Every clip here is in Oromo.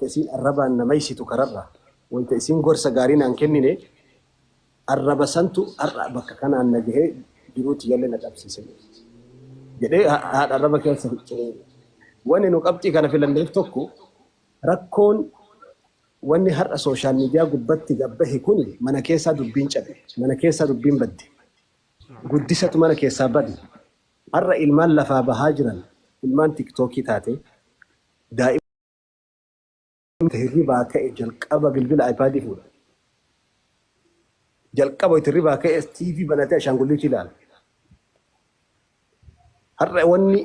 Isiin arrabaan na maysitu kararraa, wayta isiin gorsa gaarii naan kennine, arraba santu har'a bakka kanaan na gahee jiruu tiyyallee na dhabsiise jedhee haadha arraba keessa ciniine. Wanni nu qabxii kana filanneef tokko, rakkoon wanni har'a social media gubbatti gabbahe kuni mana keessaa dubbiin cabe, mana keessaa dubbiin badde, guddisatu mana keessaa bade. Har'a ilmaan lafaa bahaa jiran ilmaan tiktookii taate, daa'ima hirribaa ka'e jalqaba bilbila iPad fuudha. Jalqaba itti hirribaa ka'e TV banatee ashaangulliitii ilaala. Har'a wanni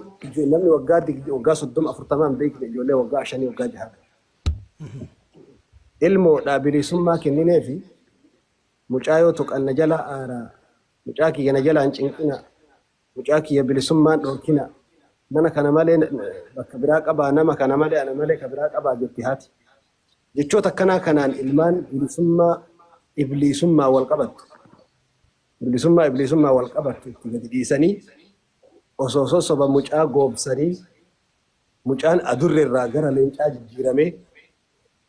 namni waggaa waggaa 30 40 hin beekne ijoollee waggaa 5, waggaa 6. Ilmoodhaa bilisummaa kenninee fi mucaa yoo tuqan na jala aaraa, mucaa kiyya na jalaan cinqina, mucaa kiyya bilisummaan dhorkina, mana kana malee bakka biraa qabaa, nama kana malee, ana malee ka biraa qabaa jetti haati. Jechoota akkanaa kanaan ilmaan bilisummaa ibliisummaa wal qabattu. Bilisummaa ibliisummaa wal qabattu itti gadi dhiisanii osoo sossoba mucaa goobsanii, mucaan adurre irraa gara leencaa jijjiiramee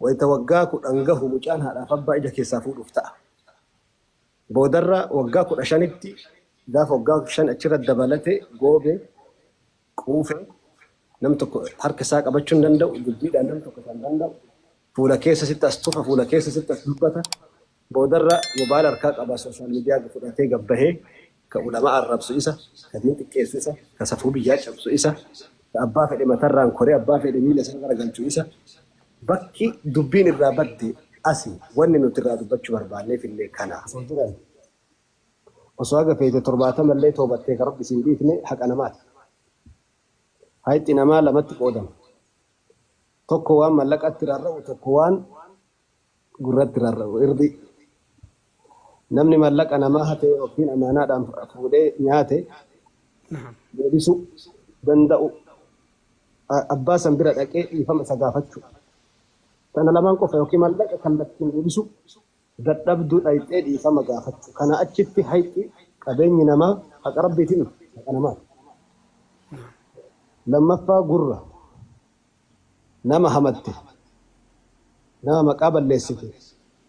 wayita waggaa 10 gahu mucaan haadhaaf abbaa ija keessaa fuudhuuf ta'a. Boodarra waggaa 15tti, gaafa waggaa 5 achirra dabalate, goobe, quufe, nam tokko harka isaa qabachuu hin danda'u, dubbiidhaan nam tokko isa hin danda'u, fuula keessa sitti as tufa, fuula keessa sitti as dubbata. Boodarra mobaayila harkaa qaba, social media fudhatee gabbahee ka ulama arrabsu isa, ka diin xiqqeessu isa, ka safuu biyyaa cabsu isa, ka abbaa fedhe matarraan koree abbaa fedhe miila isaa garagalchu isa. Bakki dubbiin irraa badde asi, wanni nuti irraa dubbachuu barbaanneef illee kana. Osoo jiran, osoo haga feete 70 illee toobattee ka Rabbi siin dhiifne haqa namaati. Hayxi namaa lamatti qoodama. Tokko waan mallaqatti rarra'u, tokko waan gurratti rarra'u, irdii. Namni mallaqa namaa hate yookiin amaanaadhaan fuudhee nyaate deebisuu danda'u, abbaa san bira dhaqee dhiifama isa gaafachuu. Kana lamaan qofa, yookiin mallaqa kallattiin deebisuu dadhabduu dhayxee dhiifama gaafachuu. Kana achitti hayxi qabeenyi namaa haqa Rabbiitiin haqa namaati. Lammaffaa, gurra. Nama hamatte, nama maqaa balleessite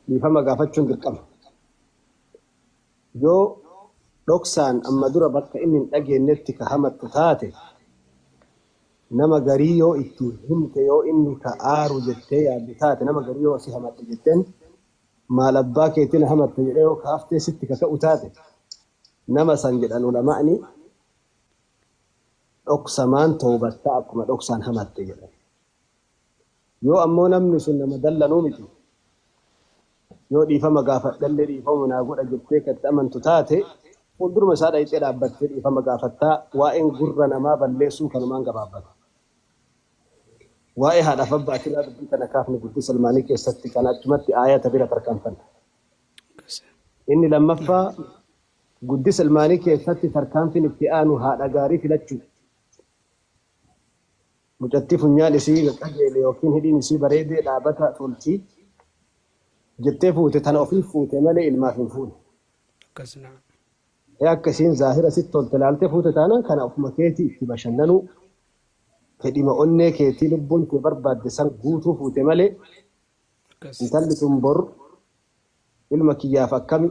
dhiifama gaafachuun dirqama. Yoo dhoksaan amma dura bakka inni hin dhageennetti ka hamattu taate, nama garii yoo itti himte yoo inni ka aaru jettee yaaddu taate, nama garii yoo si hamadhe jetteen maal abbaa keetiin hamatte jedhee yoo kaaftee sitti ka ka'u taate, nama san jedhan ulama'ni dhoksamaan towbattaa akkuma dhoksaan hamatte jedhan. Yoo ammoo namni sun nama dallanuu miti, yoo dhiifama gaafadhellee dhiifama naa godha jettee ka itti amantu taate, fuulduruma isaa dhayxee dhaabbattee dhiifama gaafattaa, waa'een gurra namaa balleessuu kanumaan gabaabbata. Waa'ee haadhaaf abbaatirraa dubbii tana kaafne guddisa ilmaanii keessatti, kana achumatti aayata bira tarkaanfanna. Inni lammaffaa, guddisa ilmaanii keessatti tarkaanfiin itti aanu haadha gaarii filachuu. Mucattii funyaan isii qajeele yookiin hidhiin isii bareedee dhaabata tolti jettee fuute tana ofiif fuute malee ilmaaf hin fuune. Akkas naam. Ee, akka isiin zaahira sitti tolte laaltee fuute taanaan kana ofuma keetii itti bashannanuu, fedhima onnee keetii lubbuun kee barbaadde san guutuu fuute malee Akkas. intalli tun bor ilma kiyyaaf akkami,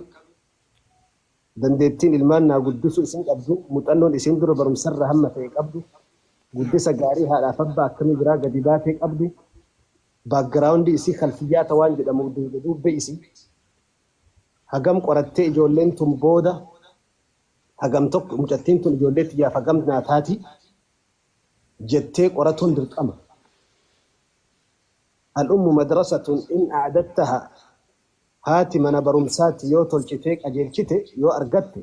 dandeettiin ilmaan naa guddisuu isin qabdu, muuxannoon isiin dura barumsarra hamma ta'e qabdu, guddisa gaarii haadhaaf abbaa akkamii biraa gadi baatee qabdu, background isii, khalfiyyaata waan jedhamu, duuba duubbee isii hagam qorattee, ijoolleen tun booda hagam tokko mucattiin tun ijoollee tiyyaaf hagam naa taati jettee qoratuun dirqama. Al-ummu madrasatun in a'dadtaha, haati mana barumsaati yoo tolchitee qajeelchite, yoo argatte,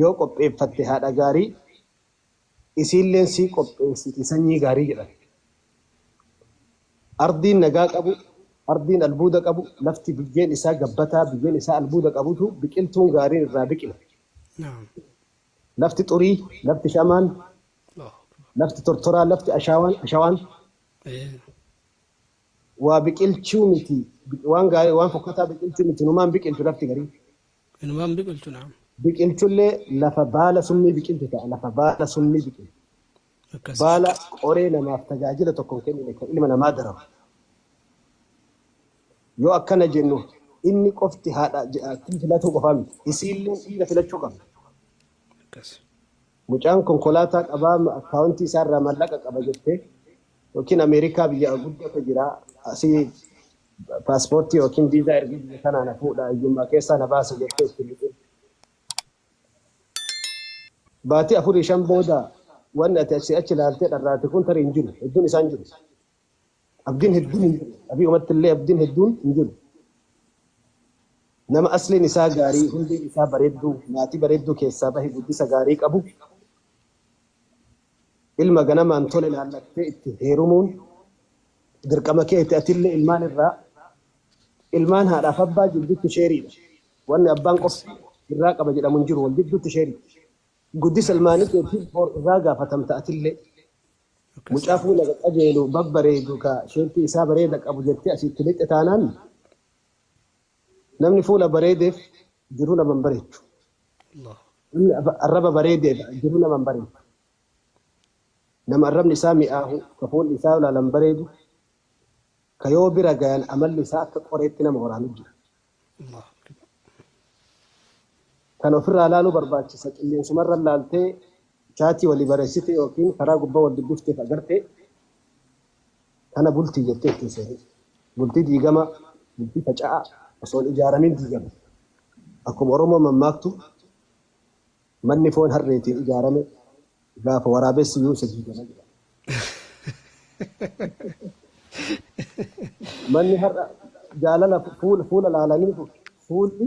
yoo qopheeffatte haadha gaarii, isiilleen sii qopheessiti sanyii gaarii jedhan. Ardiin nagaa qabu, ardiin albuuda qabu, lafti biyyeen isaa gabbataa, biyyeen isaa albuuda qabutu biqiltuun gaariin irraa biqila. Naam. Lafti xurii, lafti shamaan, Allahu akbar. lafti tortoraa, lafti ashawaan waa biqilchuu miti, waan gaarii waan fokkataa biqilchuu miti, numaan biqilchu lafti garii. Inumaan biqilchu, naam. Biqilchullee lafa baala summii biqilchu ta'a, lafa baala summii biqilchu. Akkas. Baala qoree namaaf tajaajila tokko hin kennine kan ilma namaa dararu. Yoo akkana jennu inni qofti haadha jaartii filatuu qofaa miti. Isiillee dhiira filachuu qabdi. Akkas. Mucaan konkolaataa qabaa, akkaawuntii isaarraa maallaqa qaba jettee, yookiin Ameerikaa biyya guddatu jira, asii paaspoortii yookiin viizaa ergee biyya kanaa na fuudha, hiyyummaa keessaa na baasa jettee itti lixin. Baatii afurii shan booda wanni ati asii achi ilaaltee dharraate kun tarii hin jiru. Hedduun isaan jiru. Abdiin hedduun hin jiru. Abii umatti illee abdiin hedduun hin jiru. Nama asliin isaa gaarii, hundeen isaa bareedduu, maatii bareedduu keessaa bahe, guddisa gaarii qabu, ilma ganamaan tole laallattee itti heerumuun dirqama keeti. Atillee ilmaan irraa, ilmaan haadhaaf abbaa jidduutti sheeriidha. Wanni abbaan qofti irraa qaba jedhamu hin jiru, wal jidduutti sheerii. Guddisa ilmaanii keetiif bor irraa gaafatamta atillee. Mucaa fuula qajeelu, babbareedu, ka sheeppii isaa bareeda qabu jettee asitti lixxe taanaan, namni fuula bareedeef jiruu nama hin bareechu. Allah. Namni arraba bareedeef jiruu nama hin bareechu. Nama arrabni isaa mi'aahu, ka fuulli isaa ilaalan bareedu, ka yoo bira gayan amalli isaa akka qoreetti nama waraanu jira. Allah akbar. Kan ofirraa laaluu barbaachisa. Qilleensumarra laaltee chaatii walii barreessite yookiin karaa gubbaa wal dubbifteef agartee kana bultii jettee ittiin seeni. Bultii diigama, bultii faca'aa osoo hin ijaaramin diigama. Akkuma Oromoo mammaaktu, manni foon harreetiin ijaarame gaafa waraabessi yuuse diigama jedhama. Manni har'a jaalala fuula fuula laalanii, fuulli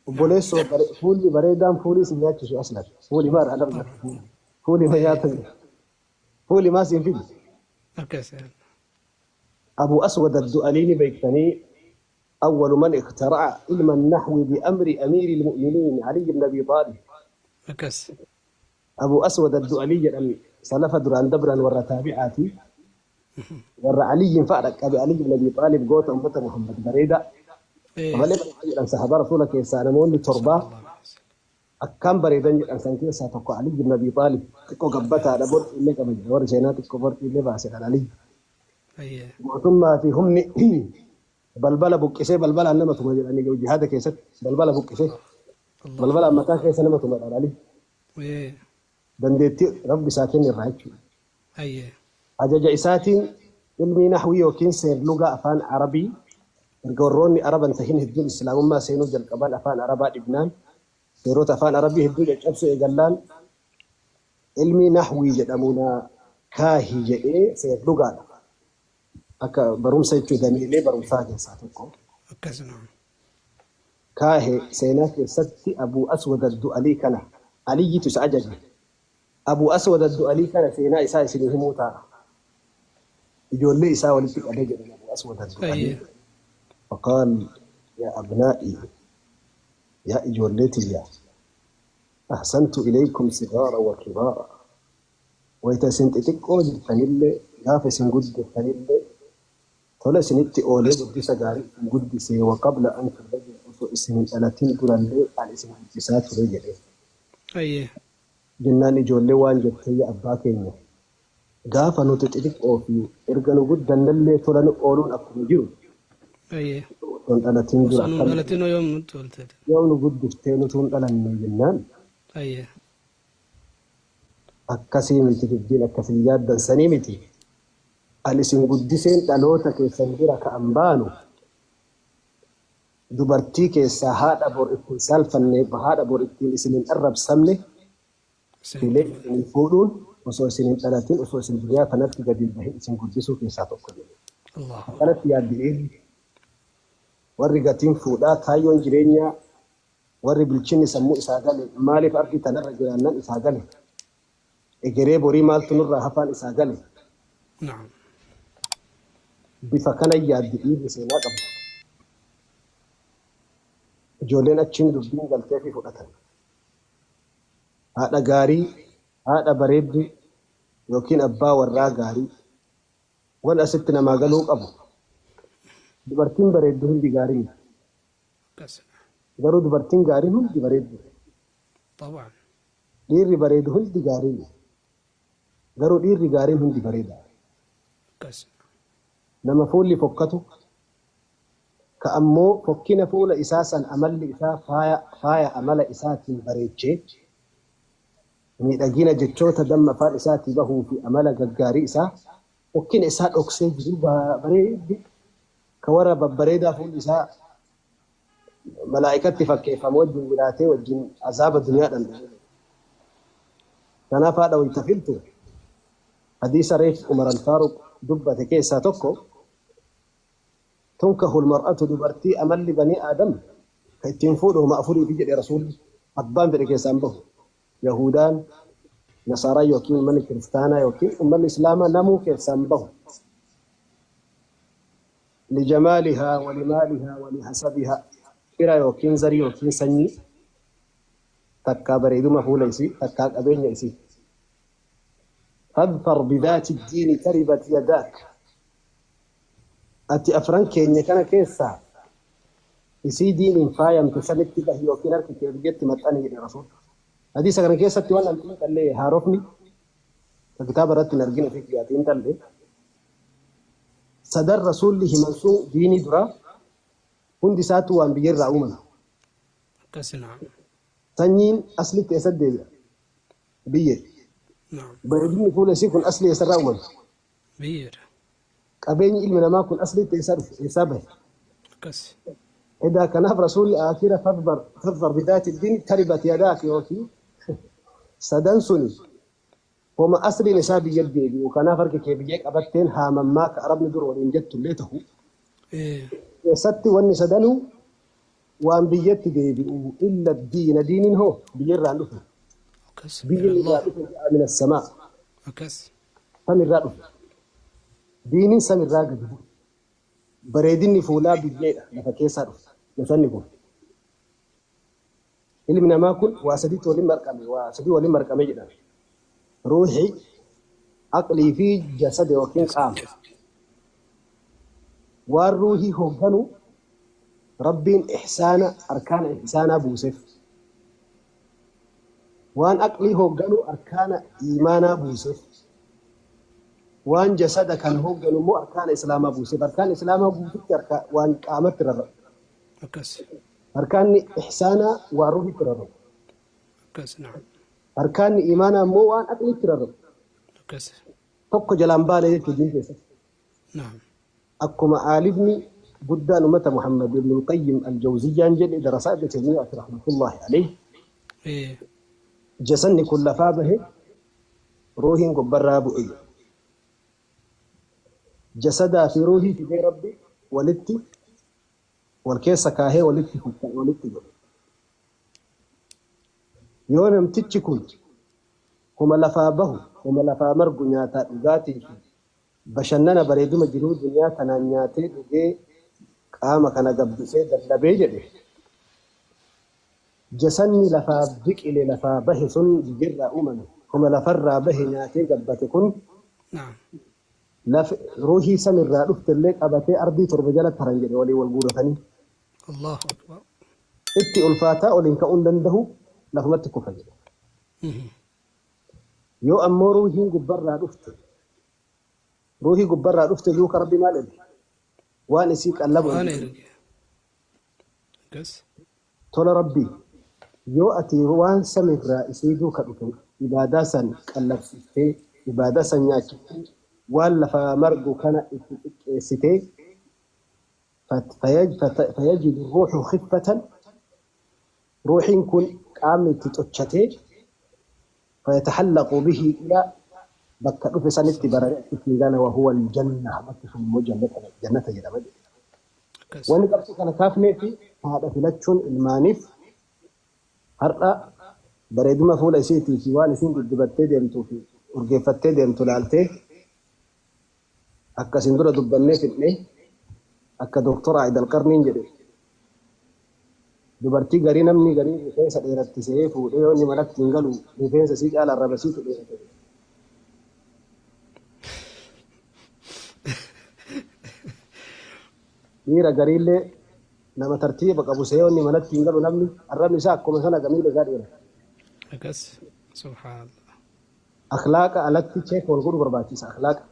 obboleessoo fuulli bareedaan fuulii si nyaachisu aslan. Fuuli maal alarga? Fuuli ma nyaatan? Fuuli maa siin fidu? Akkas. أبو أسود الدؤلي beektanii, أول من اخترع علم النحو بأمر أمير المؤمنين علي بن أبي طالب. أبو أسود الدؤلي jedhan, salafa duraan dabran, warra taabi'aati, warra Aliyyin fa'a dhaqqabe. Ali ibn Abi Xaalib, goota ummata Muhammad bareeda. Malee jedhan, sahabaa rasuula keessaa namoonni torbaa akkaan bareedan jedhan, san keessaa tokko Ali ibn Abi Xaalib. Xiqqoo gabbataadha, borcii illee qaba jedha warri seenaa, xiqqoo borcii illee baasedha Ali. Gootummaa fi humni balbala buqqisee balbalaan nama tuma jedhanii, jihaada keessatti balbala buqqisee balbalaan mataa keessa nama tuma jedhan Ali. Dandeettii Rabbi isaa kenne irraa jechuudha. Ajaja isaatiin ilmii nahwii yookiin seer-lugaa afaan Arabii, erga warroonni Araban tahin hedduun islaamummaa seenuu jalqaban, afaan Arabaa dhibnaan seerota afaan Arabii hedduu caccabsuu eegallaan, ilmii nahwii jedhamu na kaahii jedhee, seer-lugaadha. Akka barumsa jechuun dameelee barumsaa keessaa tokko. Akkasuma. Kaahe seenaa keessatti Abuu Aswad Addu'alii kana Aliyyitu isa ajaje. Abuu Aswad Addu'alii kana seenaa isaa isinii himuu ta'a. Ijoollee isaa walitti qabee jedhan Abuu Aswad Addu'alii. فقال يا أبنائي، yaa ijoollee tiyya، أحسنت إليكم صغارا وكبارا، wayita isin xixiqqoo jirtanillee, gaafa isin guddattanillee tola isinitti oolee guddisa gaarii isin guddisee, وقبل أن تولدوا، osoo isin hin dhalatin durallee an isin guddisaa ture jedhee. Jennaan ijoollee waan jettee, yaa abbaa keenya, gaafa nuti xixiqqoo fi erga nu guddannallee tola nu ooluun akkuma jiru, osoo hin dhalatin dura Osoo nu akkam dhalatin yoom nutti oolte? Yoom nu guddiftee nutu hin dhalanne jennaan, akkasii miti dubbiin, akkasii yaaddan sanii miti. Ani isin guddiseen dhaloota keessan bira ka'an baanu, dubartii keessaa haadha bor ittiin saalfanne, haadha bor ittiin isin hin arrabsamne filee isin fuudhuun, osoo isin hin dhalatin, osoo isin duniyaa kanatti gadi hin bahin isin guddisuu keessaa tokko jedhe. Allah. Akkanatti yaaddi warri gatiin fuudhaa, kaayyoon jireenyaa, warri bilchinni sammuu isaa gale, maaliif argi tanarra jiraannan isaa gale, egeree borii maaltu nurraa hafaan isaa gale. Bifa kana yaaddi dhiirri seenaa qabdu. Ijoolleen achiin dubbiin galtee fi fudhatan. Haadha gaarii, haadha bareedduu yookiin abbaa warraa gaarii, wan asitti namaa galuu qabu. Dubartiin bareeddu hundi gaarii miti. Garuu dubartiin gaariin hundi bareeddu. طبعا. Dhiirri bareedu hundi gaarii miti. Garuu dhiirri gaariin hundi bareeda. Nama fuulli fokkatu, Ka ammoo fokkina fuula isaa san amalli isaa faaya amala isaatiin bareechee miidhagina jechoota damma afaan isaatii bahuu fi amala gaggaarii isaa fokkina isaa dhoksee jiru bareeddi ka warra babbareedaa fuulli isaa malaa'ikatti fakkeeffamu wajjin jiraatee wajjin azaaba duniyaa dhandhame. Kanaaf haadha wayita filtu hadiisa reef Umar al-Faaruq dubbate keessaa tokko tunkahu al-mar'atu dubartii amalli banii Aadam ka ittiin fuudhu homa afurii fi jedhe rasuulli abbaan fedhe keessaan bahu. Yahudaan, Nasaaraa yookiin uummanni kiristaanaa yookiin uummanni Islaamaa namuu keessaan bahu. Lijamaalihaa walimaalihaa walihasabihaa fira yookiin zarii yookiin sanyii takkaa bareeduma fuula isii takkaa qabeenya isii. Fadfar bidaati diini taribat yadaak. Ati afran keenya kana keessaa isii diiniin faayamte sanitti bahi yookiin harki kee biyyatti maxxani jedhe rasuul. Hadiisa kana keessatti waan an xiinxallee haarofni ka kitaaba irratti hin argine fi kiyyaa xiinxalle sadan rasuulli himan sun diinii duraa hundi isaatu waan biyyarraa uumame. Akkasi naam. Sanyiin aslitti eessatti deebi'a? Biyyee. Naam. Bareedinni fuula isii kun asli eessarraa uumame? Biyyeedha. Qabeenyi ilmi namaa kun aslitti eessaa dhufe? Eessaa bahe? Akkasi. Edaa kanaaf rasuulli akira fadfar bidaati diin taribat yadaak yookiin sadan suni homa asliin isaa biyya deebi'u kanaaf harki kee biyyee qabatteen haamammaa ka arabni dur waliin jettullee tahu keessatti wanni sadanuu waan biyyatti deebi'u illa diina diiniin hoo biyyarraan dhufe Akkas. biyyi irraa Allah. dhufe ja'a min as-samaa Akkas. samirraa dhufe diiniin samirraa gadi bu'e bareedinni fuulaa biyyeedha lafa keessaa dhufe lafanni kun ilmi namaa kun waa sadiitti waliin marqame waa sadii waliin marqame jedhama ruuxii aqlii fi jasada yookiin qaama waan ruuhii hoogganu rabbiin ihsaana arkaana ihsaanaa buuseef waan aqlii hoogganu arkaana iimaanaa buuseef waan jasada kan hoogganu immoo arkaana islaamaa buuseef arkaan islaamaa guututti harka waan qaamatti rarra'u Akkas. arkaanni ihsaanaa waan ruuhitti rarra'u Akkas naam. arkaanni iimaanaa immoo waan aqliitti rarra'u Akkas. tokko jalaan baane jechuudha diin keessatti Naam. Akkuma aalimni guddaan ummata Muhammad ibn Qayyim al-Jawziyyaan jedhe darasaa ibn Taymiyyah rahmatullahi alayhi jasanni kun lafaa bahe ruuhiin gubbarraa bu'e jasadaa fi ruuhii fidee rabbi walitti wal keessa kaahee walitti walitti godhe yoo namtichi kun homa lafaa bahu homa lafaa margu nyaataa dhugaatii fi bashannana bareeduma jiruu duniyaa kanaan nyaatee dhugee qaama kana gabbisee dadhabee jedhe jasanni lafaa biqile lafaa bahe sun biyyarraa uumame homa lafarraa bahe nyaatee gabbate kun Naam. Ruuhii samirraa dhuftellee qabatee ardii torba jalatti haran jedhe walii wal guuratanii Allahu akbar. Itti ulfaataa oliin ka'uu hin danda'u lafumatti kufa jedhe. Yoo ammoo ruuhiin gubbarraa dhufte ruuhii gubbarraa dhufte duuka rabbi maal erge waan isii qallabu Waan erge. erge. Akkas. Tola rabbii yoo ati waan samirraa isii duuka dhufe ibaadaa san qallabsiiftee ibaadaa san nyaachiftee waan lafaa margu kana itti xiqqeessitee fayajidu ruuxu khiffatan ruuxiin kun qaamni itti xocchatee fayataxallaqu bihi ilaa bakka dhufe sanitti bararee ittiin gala wahuwa aljanna bakki sun immoo jannata jedhama jedhe. Akkas. Wanni qabxii kana kaafnee fi haadha filachuun ilmaaniif har'a bareeduma fuula isiitii fi waan isiin diddibattee deemtuu fi urgeeffattee deemtu laaltee akkasin dura dubbannee fidnee akka Dooktor Aayid Alqarniin jedhe dubartii garii namni garii rifeensa dheerattisee fuudhee yoo inni manatti hin galu rifeensa isii caala arraba isiitu dheerate. Dhiira gariillee nama tartiiba qabu see yoo inni manatti hin galu namni arrabni isaa akkuma sana gamiila isaa dheerata. Akkas. Subhaanallah. Akhlaaqa alatti check wal godhuu barbaachisa akhlaaqa.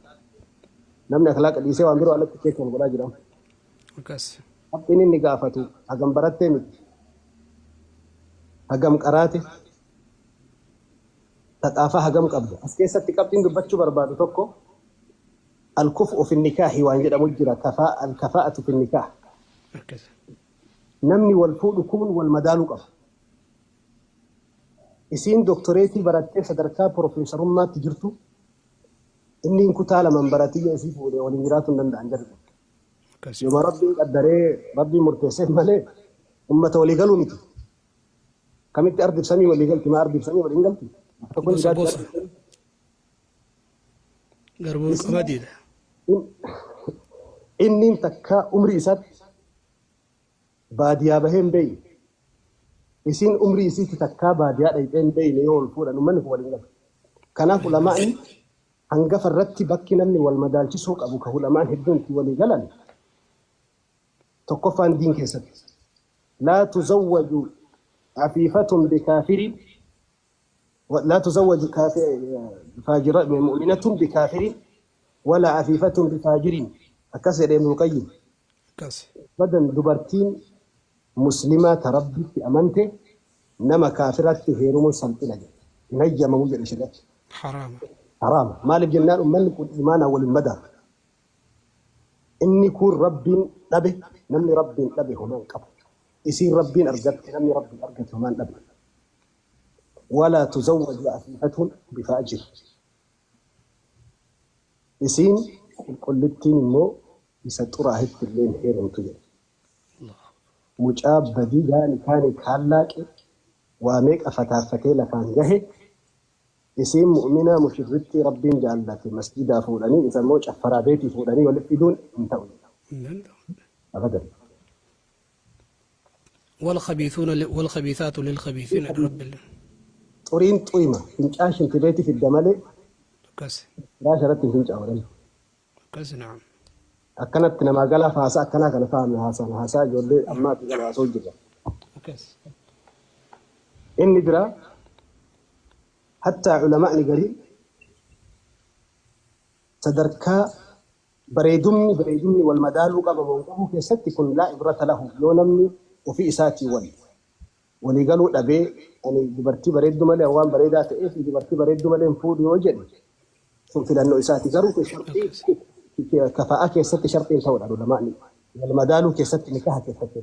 Namni akhlaaqa dhiisee waan biroo alatti check wal godhaa jira. Akkas. Qabxiin inni gaafatu hagam barattee miti. Hagam qaraate. Taqaafaa hagam qabda. As keessatti qabxiin dubbachuu barbaadu tokko al-kuf'u fi nikaahi waan jedhamu jira. Al-kafaa'atu fi nikaah. Akkas. Namni wal fuudhu kun wal madaaluu qaba. Isiin doktoreetii barattee sadarkaa piroofeesarummaatti jirtu inni kutaa lamaan baratiyya isii fuudhee waliin jiraachuu hin danda'an jedhu. Akkas. Yooma rabbiin qaddaree rabbiin murteesseef malee ummata walii galuu miti. Kamitti ardiif samii walii galti maa ardiif samii waliin galti? Tokkoon Gosa jiraachuu gosa. Garbuun qamadiidha. Inni takka umrii isaatti baadiyaa bahee hin beeyne. Isiin umrii isiitti takkaa baadiyaa dhayxee hin beeyne yoo wal fuudhan uummanni kun waliin galu. Kanaaf ulamaa'ni hangafa irratti bakki namni wal madaalchisuu qabu ka ulamaan hedduun itti walii galan tokkoffaan diin keessatti. Laa tuzawwaju afiifatun bikaafirin لا تزوج كافر فاجر مؤمنة بكافر ولا عفيفة بفاجر أكسر ابن القيم. Akkas. بدن دبرتين مسلمة تربي في أمانته نما كافرات هيرمو سلطنة نجم موجة الشرك Haraama. حرام ما لبجنان أمان يكون إيمانا والمدى إني كون ربي نبي نمني ربي نبي همان قبل يصير ربي أرجت نمني ربي أرجت همان نبي ولا تزوج عفيفة بفاجر isiin qulqullittiin immoo isa xuraahitti illee hin heerumtu jedhe. Allah. Mucaa badii gaani kaani kaallaaqe waa meeqa fataaffatee lafaan gahe isiin mu'minaa mushirritti rabbiin jaallate masjidaa fuudhanii isa immoo caffaraa beetii fuudhanii walitti fiduun hin ta'u. Hin danda'u. Abadan. والخبيثون والخبيثات للخبيثين رب الله. Xuriin xurima fincaa shintibeetii fidda malee Akkas. firaasha irratti hin fincaa'u. Akkas naam. Akkanatti namaa galaaf haasaa akkanaa kana fahamne haasaan haasaa ijoollee ammaatti kana haasoo jirra. Akkas. Inni biraa hattaa culamaa'ni garii sadarkaa bareedumni wal madaaluu qaba moo hin qabu keessatti kun laa ibrata lahu yoo namni ofii isaatii wal walii galuu dhabee ani dubartii bareedduu malee waan bareedaa ta'eef dubartii bareedduu malee hin fuudhu yoo jedhe sun filannoo isaati garuu kun sharxii kafaa'aa keessatti sharxiin ta'uudha ulamaa'ni wal madaaluu keessatti nikaha keessatti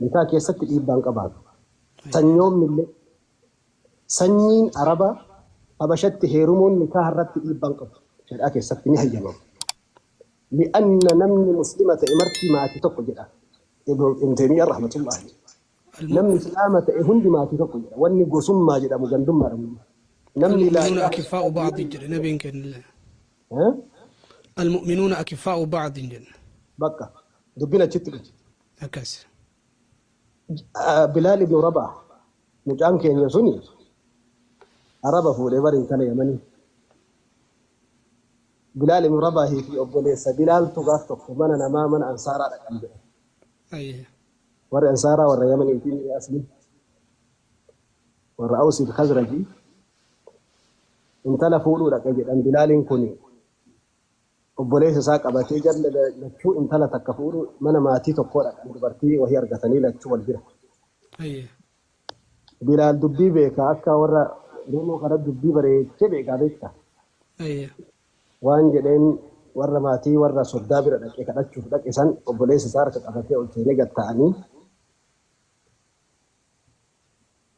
nikaha keessatti dhiibbaan qabaatu. Sanyoomni illee sanyiin arabaa habashatti heerumuun nikaha irratti dhiibbaan qabu shari'aa keessatti ni hayyamamu. Li'anna namni muslima ta'e marti maatii tokko jedha. Ibn Taymiyyah rahmatullahi. Namni islaama ta'e hundi maatii tokko jedha. Wanni gosummaa jedhamu gandummaa jedhamu. Namni laa المؤمنون ilaaha أكفاء بعض jedhe nabiin keenya. Eh? المؤمنون أكفاء بعض jedhe. Bakka dubbiin achitti dhufu. Akkas. Bilaal ibn Rabah mucaan keenya suni araba fuudhee bari intala Yamanii. Bilaal ibn Rabahii fi obboleessa Bilaaltu gaaf tokko mana namaa mana Ansaaraa dhaqan jedha. Ayye. Warri Ansaaraa warra Yamaniitiin asli warra Awsiif Khazrajii intala fuudhuu dhaqe jedhan Bilaaliin kun obboleessa isaa qabatee jalla lachuu intala takka fuudhuu mana maatii tokkoo dhaqan dubartii wahii argatanii lachuu wal bira. Ayye. Bilaal dubbii beekaa akka warra Oromoo kana dubbii bareechee beekaa beekta. Ayye. Waan jedheen warra maatii warra soddaa bira dhaqee kadhachuuf dhaqe san obboleessa isaa harka qabatee ol seenee gad ta'anii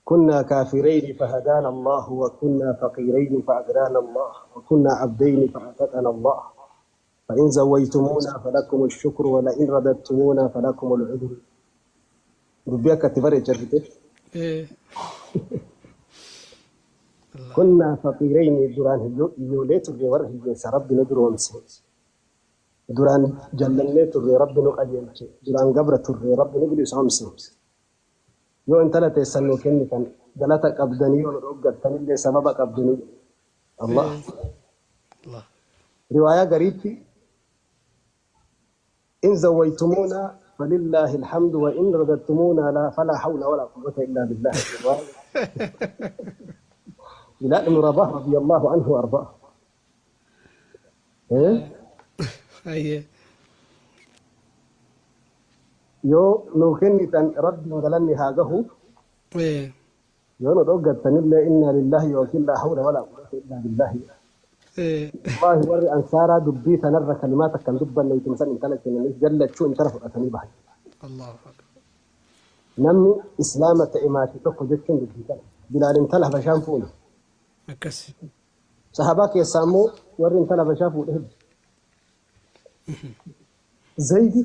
كنا كافرين فهدانا الله وكنا فقيرين فأغنانا الله وكنا عبدين فعتقنا الله فإن زويتمونا فلكم الشكر ولئن رددتمونا فلكم العذر. ربيك تفرج جربته. Eh. Allah. كنا فقيرين duraan iyyoolee turre warra hiyyeessa rabbi nu duroomse duraan jallannee turre rabbi nu qajeelche duraan gabra turre rabbi nu bilisoomse yoo intala teessan nuu kennitan galata qabdanii yoo nu dhoggattanillee sababa qabdanii Allah. Allah. Riwaayaa gariitti إن زويتمونا فلله الحمد وإن رددتمونا لا فلا حول ولا قوة إلا بالله. بلال بن رباح رضي الله عنه وأرضاه. إيه؟ Ayye. Yoo nuu kennitan Rabbiin galanni haa gahu. Yoo nu dhooggattanillee innaa lillaahi yookiin laa hawla walaa quwwata illaa billaahi. Wallaahi warri ansaaraa dubbii tanarra kalimaa takka hin dubbanne ituma san intala kennaniif jallachuu intala fudhatanii bahan. Allahu akbar. Namni islaama ta'e maatii tokko jechuun dubbii kana. Bilaal intala Habashaan fuune. Akkasi. Sahabaa keessaa immoo warri intala Habashaa fuudhe heddu. Zaydi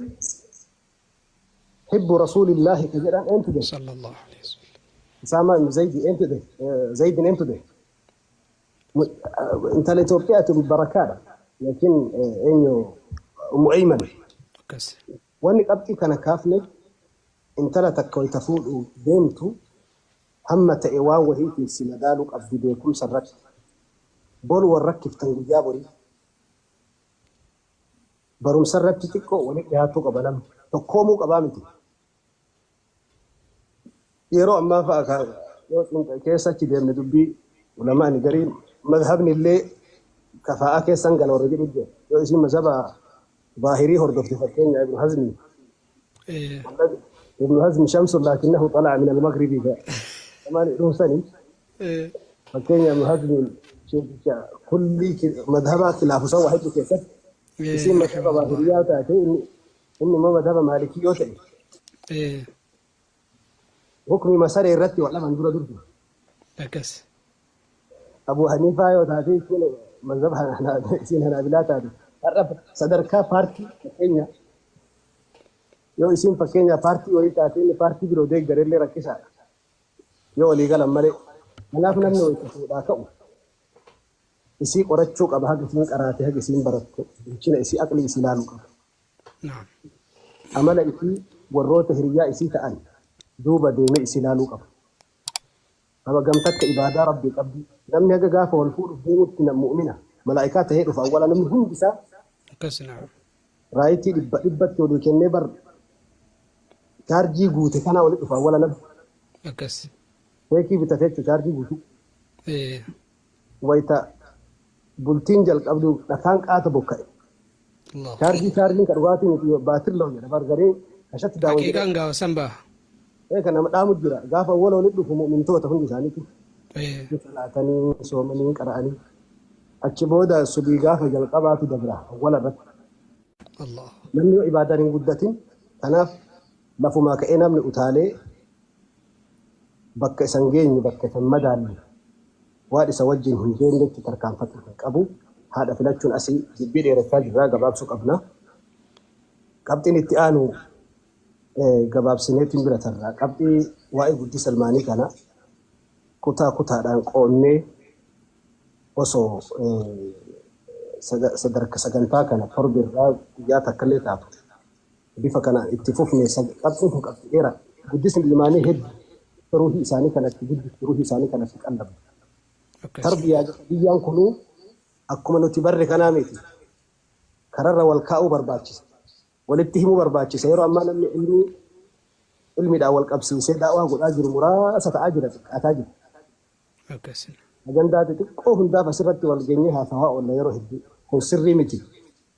hibbu rasuulillaahi ka jedhan eentu jedhe? Sallallahu alaihi wasallam. Usaamaa ibn Zaydi eentu jedhe? Zaydin eentu jedhe? Intala Itoophiyaati barakaadha. Yookiin eenyu Ummu Ayman. Akkas. Wanni qabxii kana kaafne intala takka wayita fuudhu deemtu hamma ta'e waan wahiitiin si madaaluu qabdi beekumsa irratti. Boru wal rakkiftan guyyaa borii. Barumsa irratti xiqqoo walitti dhiyaatuu qaba namni. Tokkoomuu qabaa miti. Yeroo ammaa fa'a yoo keessa achi deemne dubbii ulamaani gariin mazhabni illee kafaa'aa keessan gala warra jedhu jira. Yoo isiin mazhaba zaahirii hordofte fakkeenya Ibnu Hazmi. Ibnu Hazmi shamsun laakinnahu xala'a min al-maghribi kamaan dhuunfani. Fakkeenya Ibnu Hazmi sheekicha kullii mazhabaa khilaafu san waa hedduu keessatti isiin mazhaba zaahiriyaa taate inni immoo mazhaba maalikii yoo ta'e hukmi masaree irratti wal dhaban dura dursu. Akkas. Abu Haniifaa yoo taate isiin mazhaba isiin Hanaabilaa taate har'a sadarkaa paartii fakkeenya yoo isiin fakkeenya paartii wayii taate inni paartii biroo deeggarellee rakkisaadha yoo walii galan malee. Kanaaf namni wayita fuudhaa ka'u isii qorachuu qaba haga isiin qaraate haga isiin baratte bilchina isii aqlii isii ilaaluu qaba. Amala isii warroota hiriyyaa isii ta'an duuba deemee isii ilaaluu qaba. Nama gamtakka ibaadaa Rabbii qabdi. Namni haga gaafa wal fuudhuuf deemutti nam mu'mina malaa'ikaa tahee dhufa awwala namni hundi isaa Akkas naam. raayitii dhibba dhibbatti walii kennee bar chaarjii guute kanaa wali dhufa awwala namni. Akkas. Feekii bitate jechuun chaarjii guutuu. Wayita bultiin jalqabdu dhakaan qaata bokka'e. Allah. Chaarjii chaarjiin ka dhugaatii miti baatir lahu jedha bar garee kashatti daawwan jedhe. Haqiiqaan gaafa san baha. Ee kan nama dhaamu jira gaafa awwala walitti dhufu mu'mintoota hundi isaaniitu. Ni salaatanii soomanii qara'anii achi booda subii gaafa jalqabaatu dabra awwala irratti. Allah. Namni yoo ibaadaan hin guddatin kanaaf lafumaa ka'ee namni utaalee bakka isan geenye bakka isan madaalle waan isa wajjin hin deemnetti tarkaanfachuu hin qabu. Haadha filachuun asii dubbii dheerachaa jirraa gabaabsuu qabna. Qabxiin itti aanu gabaabsineetiin bira tarra. Qabxii waa'ee guddisa ilmaanii kana kutaa kutaadhaan qoonnee osoo sadarka sagantaa kana torbirraa guyyaa takkallee taatu bifa kana itti fufne qabxiin kun qabxii dheeraa. Guddisni ilmaanii hedduu ruuhii isaanii kanatti guddistu ruuhii isaanii kanatti qallabu. Tarbiyaa biyyaan kunuu akkuma nuti barre kanaa miti. Kararra wal kaa'uu barbaachisa. Walitti himuu barbaachisa. Yeroo ammaa namni ilmii ilmiidhaan wal qabsiisee daawaa godhaa jiru muraasa ta'aa jira xiqqaataa jira. Ajandaa xixiqqoo hundaaf asirratti wal geenyee haasawaa oolla yeroo hedduu. Kun sirrii miti.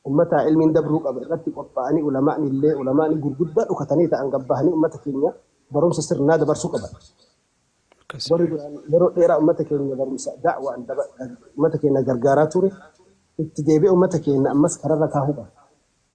Ummataa ilmiin dabruu qaba irratti qophaa'anii ulamaa'ni illee ulamaa'ni gurguddaa dhokatanii ta'an gabbahanii ummata keenya barumsa sirnaa dabarsuu qaban. Warri duraan yeroo dheeraa ummata keenya barumsa da'waan ummata keenya gargaaraa ture itti deebi'ee ummata keenya ammas kararra kaahuu qaba.